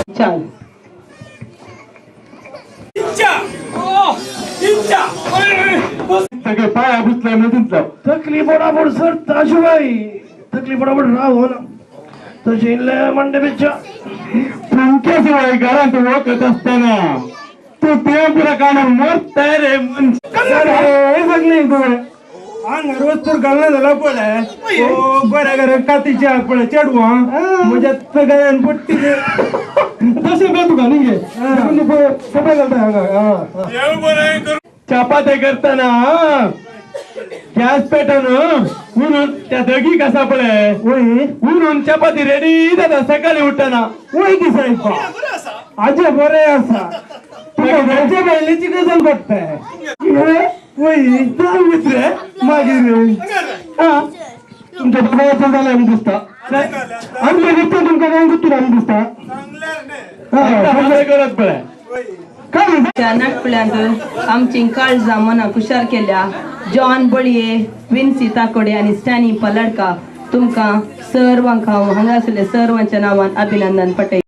चाल. सगळे पाया पुसलाय म्हणून तुमचं. तकली बडाबड सर ताशुबाई, तकली बडाबड राव हो ना तशी मंडपीच्या. तुमच्या शिवाय घरात वखत असताना तू ते पुरा काढून मरताय रे. सगळे तुवें हांगा रोज तर घालना जाला पळय, ओ बऱ्या घरा कातीची आग पळय चेडवां म्हज्या गळ्यान पडटी. तशें बे तुका न्ही गे सगळे घालता हांगा हा. चपात्या करताना गॅस पेटवून उरून त्या दगी कसा पळय उरून चपाती रेडी जाता सकाळी उठताना. वय की साहेब, आजे बरें आसा. तुका घरच्या बायलेची गजाल पडटाय वय. जाऊ मित्र. मागीर हा, तुमच्या बाबाचं झालंय म्हणून दिसता. आमच्या घरच्या तुमकां काय गुत्तून आमी दिसता. हा, करत पळय. काय? त्या नाटकुल्यांत आमची काळजां मनां खुशाल केल्या जॉन बळये, विन्सी ताकोडे आनी स्टॅनी पलडका, तुमकां सर्वांक हांव हांगासरले सर्वांच्या नांवान अभिनंदन पटय.